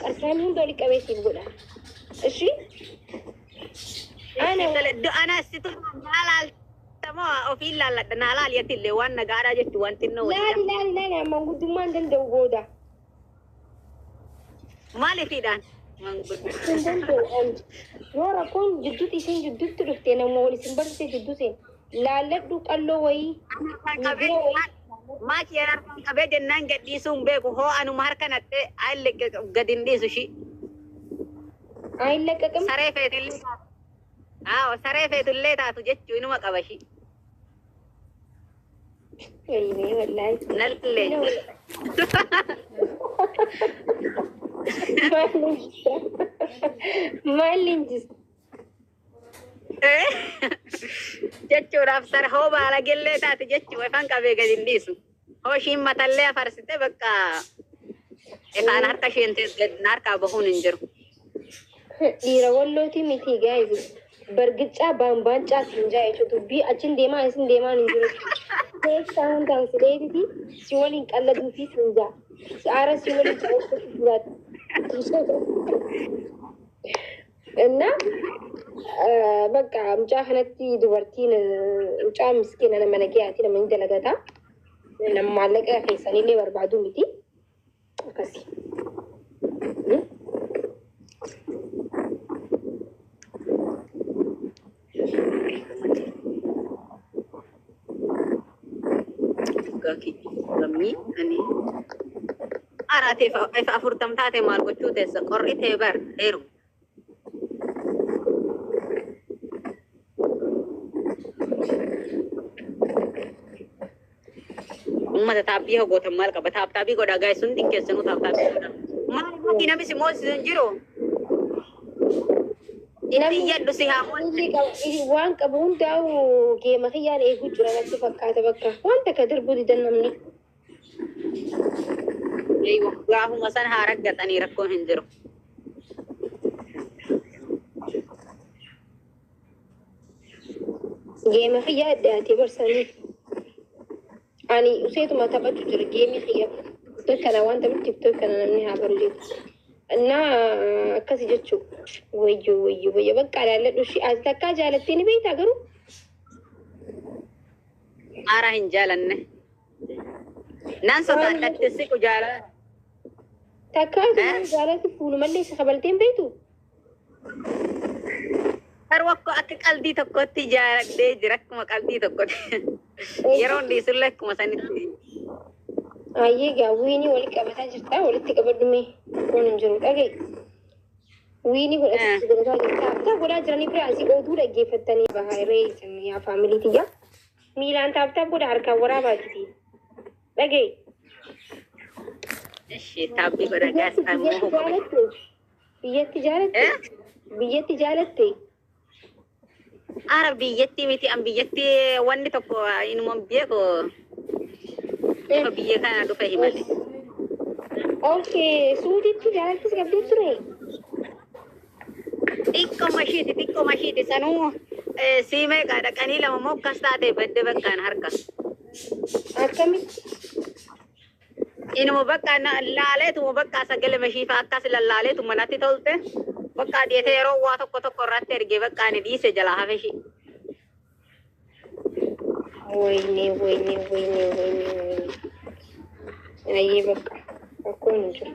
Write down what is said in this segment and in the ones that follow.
Qarsaanii hunda oli qabee siif godha. Ishi? Ana Ana situ naa laaltamoo ofiin laalladha naa laali atillee waan nagaadhaa jechuun waan xinnoo laali wayidha. Laali laali, amma guddummaan danda'u booda. Maaliifidhaan? Hin danda'u ani. Yoo rakkoon jidduutti isin jidduutti dhufte, nama wal isin barsiise jidduu seen. Laalladhu, qalloo wayii. Migira wayii. Maaki harkaan qabee jennaan gadhiisuu hin beeku, hoo anuma harka naqxee ayillee gad hin dhiisu ishii. Ayin laqqaqam. Saree feetillee taatu. Aawo, saree feetullee taatu jechuu inuma qaba ishii. Wayyee wallaahi. Nallee. Maal leenjista? Maal leenjista? Jechuudhaaf sare hoo baalagellee taate jechuu ifaan qabee gad hin dhiisu. Hoo ishiin matallee afarsite, bakka ifaan harka isheen gad harkaa bahuun hin jiru. Dhiira wallooti miti guys. Bargicaa baanbaancaa siin jaa jechuudha. Dubbii achin deemaa isin deemaan hin jiru. Keessaa hundaan si dheetiti si waliin qalladuu fi siin jaa. Si aara si waliin jiraachuu jiraatu. እና በቃ mucaa kanatti dubartiin, mucaa miskiina, nama nagayaati, nama hin dalagata. Nama maallaqa keessanillee barbaadu miti. Akkasi. Lammii ani araate ifa 40 taate maal gochuu teessa, qorri tee bar heeru. Uummata taabbii hogootan maal qaba? Tap tapii godhaa guys, hundi keessanuu tap tapii godhaa. Maal irratti namni si moosisu hin jiru? Itti iyyadhu, si haa Inni moosisu. Waan qabu hundaa'u geema kiyyaan eeguu jira natti fakkaata, bakka waan takka darbuu didan namni. Gaafuma san haa raggatanii, rakkoon hin jiru. Geema kiyyaa dhiyaatee barsanii. Ani useetuma taphachuu jira geemii kiyya. TikTok kana waan taphu, TikTok kana namni haa baru jechuudha. እና akkasi jechuu. Wayyoo wayyoo wayyoo, bakka ilaalladhu ishee as takkaa jaalattee ni beektaa garuu? Aara, hin jaalanne. Nan sodaadhatti siqu jaalala. Takkaa jaalatti fuulumallee si kabaltee hin beektu? Garuu akka qalbii tokkotti jaaladhee jira, akkuma qalbii tokkotti. Yeroon dhiisullee akkuma sanitti. Ayyee gaa, wiinii walitti qabataa jirta, walitti qabadhu mee, kun hin jiru dhaga'i. Wiinii godhatu godhataa jirta. Tap godhaa jiranii bira asii oduu dhaggeeffattanii bahaa irree isin yaa faamilii tiyya. Miilaan tap tap godha, harkaan waraabaatiti. Dhaga'i. Ishee taabbii godha gaas ammoo Biyyatti jaalatte? Biyyatti jaalatte? Biyyatti jaalatte? Ara, biyyatti miti, an biyyatti wanni tokko inuma beeku, ifa biyya kana dhufe himale. Okay, Suuditti jaalattis qabdee ture? Xiqqoo mashiiti, xiqqoo mashiiti, sanuu sii meeqa dhaqanii lama moo akkas taate badde bakkaan harka. Akkamitti? Inuma bakka laaleetuma, bakka sagalee mashiifa akkas lallaaleetuma natti tolte. Bakka dhiyeetee yeroo waa tokko tokko irratti ergee, bakka ani dhiise jalaa hafe ishii. ወይኔ ወይኔ ወይኔ ወይኔ ወይኔ። Ayyee, bakka rakkoon hin jiru.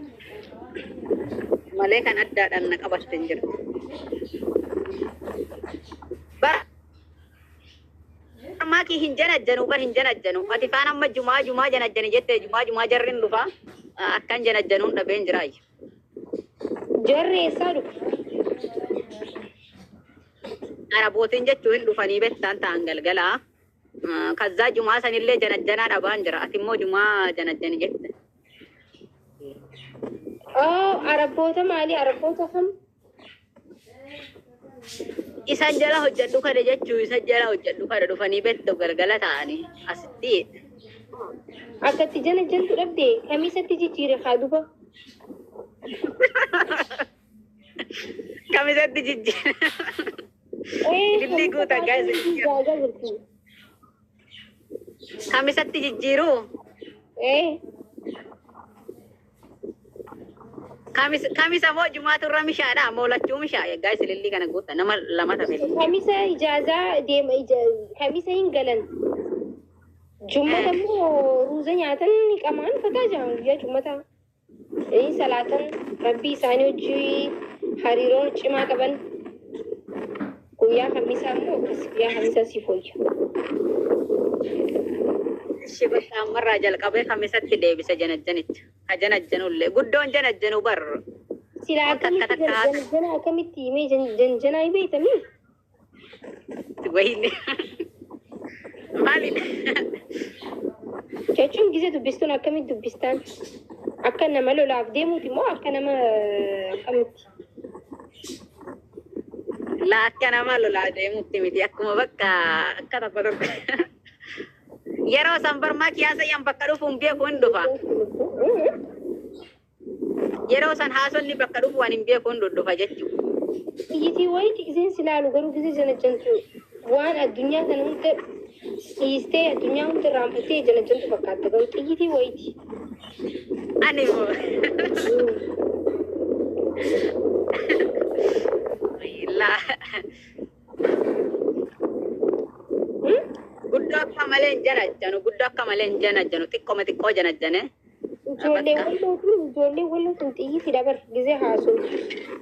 Malee kan addaadhaan na qabatte hin jiru. Bara maakii hin janajjanu bar, hin janajjanu. Ati faan amma jumaa jumaa janajjani jettee, jumaa jumaa jarri hin dhufa. Akkan janajjanuun dhabeen jiraayyu. Jarri eessaa dhufu? Arabootiin jechuun hin dhufanii bettaan ta'an galgalaa. Kazzaa jumaa sanillee janajjanaa dhabaan jira. Ati immoo jumaa janajjani jette. Oh, Arabboota maali? Arabboota kam? Isan jala hojjedhu kana jechuu, isan jala hojjedhu kana dhufanii bettu galgala ta'anii asitti. Akkatti janajjantu dhabde, kamiisatti jijjiire haa duba. Kamisatti jijjiire. Ilillii guuta guys. Jaagaa jirti. Kamisatti jijjiiruu. Eh. Kamisa moo jumaatu irra mishaadha moo lachuu mishaa guys, ilillii kana guutta nama lama tafe. Kamisa ijaazaa deema, kamisa hin galan. Jummata immoo ruuza nyaatan ni qamaan fataa jiran guyyaa jummata. Inni salaatan rabbii isaanii hojii hariiroo cimaa qaban. Guyyaa kamisaa immoo akkas, guyyaa kamisaa si fooyya. Ishi bakka ammarraa jalqabee kamisatti deebisa janajjanicha. Ha janajjanullee guddoon janajjanu bar. Silaa Takka akkamitti takka haasa. Janjana akkamitti himee janjanaa hin beektamii? Wayne. Maalidha? Jechuun gizee dubbistuun akkamitti dubbistaan? Akka nama lolaaf deemuuti moo akka nama akkamitti? Laa, akka nama lolaa deemutti miti, akkuma bakka akka tokko tokko. Yeroo san barmaa kiyaasa yan bakka dhufu hin beeku, hin dhufa. Yeroo san haasonni bakka dhufu waan hin beeku hin dhufa jechuudha. Xiyyitii wayiiti giseen si laalu, garuu gisee janajjantu waan addunyaa kana hunda dhiistee, addunyaa hunda irraanfattee janajjantu fakkaatta, garuu xiyyitii wayiiti. Ani immoo. Laa. Guddoo akka malee hin janajjanu, guddoo akka malee hin janajjanu, xiqqooma xiqqoo janajjane. Ijoollee wallootuun, ijoollee wallootuun xiyyitii dabar gisee haasoftu,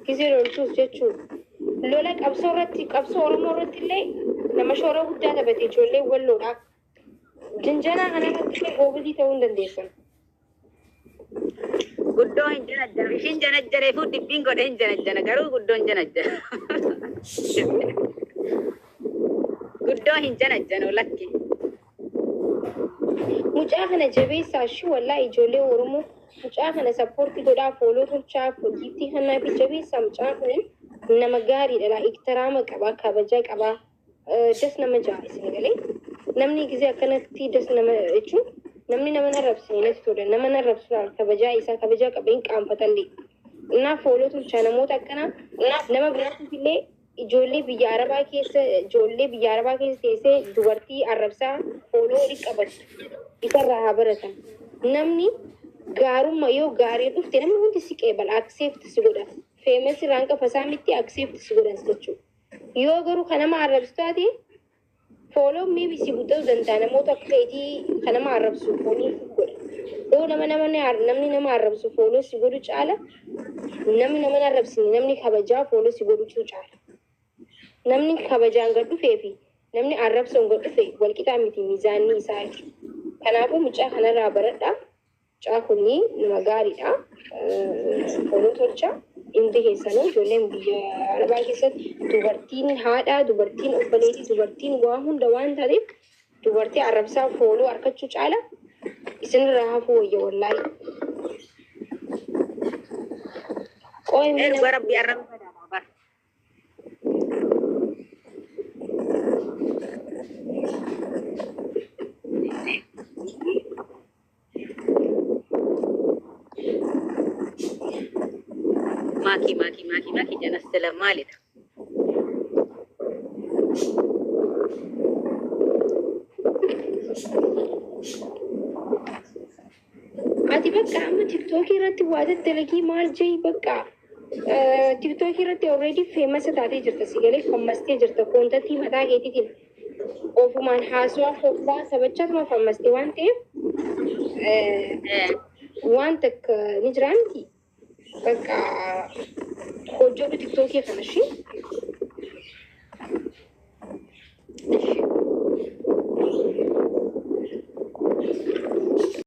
gisee loltuus jechuudha. Lola qabsoo irratti, qabsoo Oromoo irratti illee nama shoora guddaa taphate ijoollee walloodha. Janjanaa kana irratti illee goobazii ta'uu hin dandeessan. Guddoo hin janajjanu. Ishiin janajjaneefuu dibbiin godhe hin janajjana, garuu guddoo hin janajjanu. Guddoo hin janajjanu lakki. Mucaa kana jabeessaa shi, wallaa ijoollee Oromoo mucaa kana support godhaa, follow tolchaa, giiftii kanaa fi jabeessaa. Mucaa kun nama gaariidha laa, iktiraama qabaa, kabajaa qabaa, das nama jaa isin galee. Namni gisee akkanatti das nama jechuun namni nama narrabsine natti tola, nama narrabsu laal kabajaa isaa kabajaa qaba hin qaanfatallee. Innaa follow tolchaa namoota akkanaa nama biraatiif illee. Ijoollee biyya arabaa keessa, ijoollee biyya arabaa keessa teessee dubartii arrabsaa follow walii qabattu isarraa haa baratan. Namni gaarummaa yoo gaarii dhufte namni hundi si qeebala, accept si godha. Famous irraan qafasaa miti, accept si godhan jechuudha. Yoo garuu kan nama arrabsu taate follow maybe si guddatu danda'a, namoota akka keetii kan nama arrabsu follow si godha. Yoo nama namni nama arrabsu follow si godhu caala, namni nama hin arrabsine, namni kabajaa follow si godhutu caala. Namni kabajaan gad dhufee fi namni arrabsoon gad dhufe walqixaa miti miizaanni isaa jechuudha. Kanaafuu mucaa kanarraa baradhaa. Mucaa kuni nama gaariidha. Follow tolcha. Hundi keessanuu ijoolleen biyya arabaa keessatti dubartiin haadhaa, dubartiin obboleettii, dubartiin waa hunda waan taateef dubartii arrabsaa follow harkachuu caala isinirraa hafuu wayya wallaahi. Qoy Ee, dhugaa rabbii arraba badaadha bar. Maakii maakii maakii maakii janas sila maalidha? Ati bakka amma TikTokii irratti waa daddalagii maal jee, bakka TikTokii irratti already famous taatee jirta, si galee fammastee jirta. Contentii mataa keetiitiin ofumaan haasawaa fooflaa sabachaatuma fammastee waan ta'eef waan takka ni jira miti. Bakka hojjedhu TikTokii kana ishee.